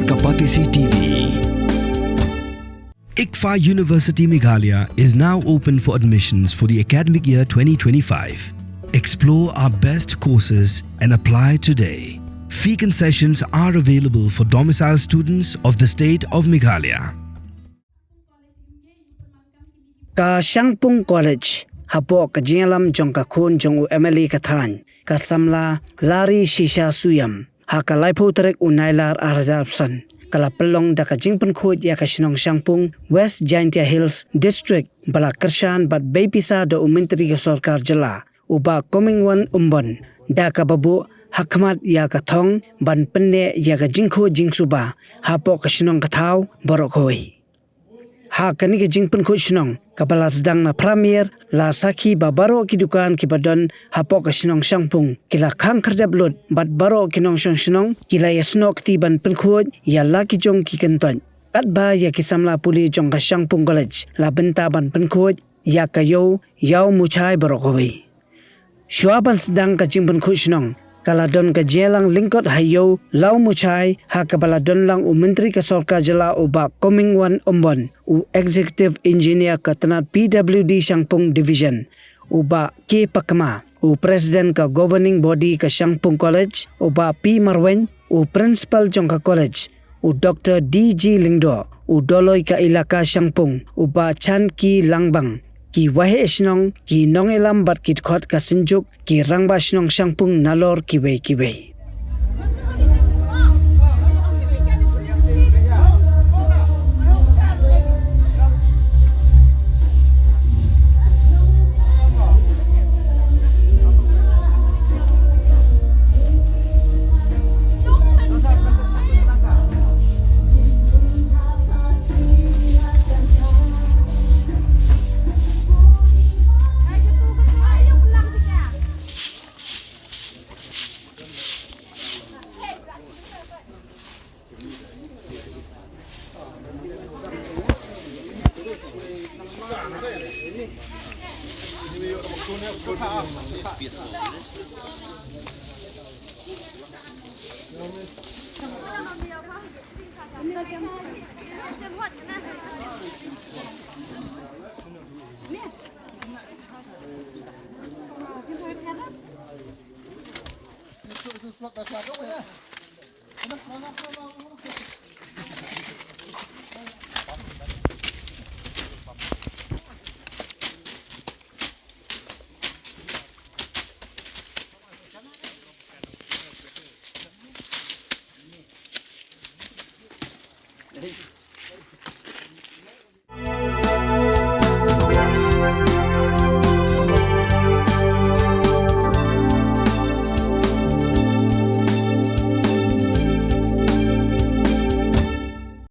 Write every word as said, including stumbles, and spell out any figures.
Kapatisi T V. ICFAI University Meghalaya is now open for admissions for the academic year twenty twenty-five. Explore our best courses and apply today. Fee concessions are available for domicile students of the state of Meghalaya. Ka Shangpung College, hapoh ka jingïalam jong ka khun jong u M L A ka thaiñ, ka samla Lari Shisha Suyam, ha ka laiphew tarik u Nailar arhajar arphew san, ka la pynlong da ka jingpynkhuid ïa ka shnong Shangpung, West Jaintia Hills District, ba la kyrshan bad bei pisa da u Myntri ka Sorkar Jylla, u Bah Comingone Ymbon, da kaba buh ha khmat ïa ka thong ban pynneh ïa ka jingkhuid jingsuba hapoh ka shnong ka thaw baroh kawei. Ha kane ka jingpynkhuid shnong, kaba la sdang na phra mier, la sakhi ba baroh ki dukan kiba don hapoh ka shnong Shangpung ki la khang khyrdep lut, bad baroh ki nongshong shnong ki la ïasnoh kti ban pynkhuid ïa la ki jong ki kyntoit. Katba ïa ki samla pule jong ka Shangpung College la bynta ban pynkhuid ïa ka Ïew Ïawmuchai baroh kawei. Shuwa ban sdang ka jingpynkhuid shnong, ka la don ka jingïalang lyngkot ha Ïew Ïawmuchai, ha kaba la don lang u Myntri ka Sorkar Jylla u Bah Comingone Ymbon, u Executive Engineer ka tnat P W D Shangpung Division, u Bah K Pakma, u President ka Governing Body ka Shangpung College, u Bah P Marwein, u Principal jong ka college, u Doktor D G Lyngdoh, u Doloi ka Elaka Shangpung, u Bah Chanki Langbang, ki waheh shnong, ki nongïalam bad ki dkhot ka Synjuk, ki rangbah shnong Shangpung nalor kiwei kiwei.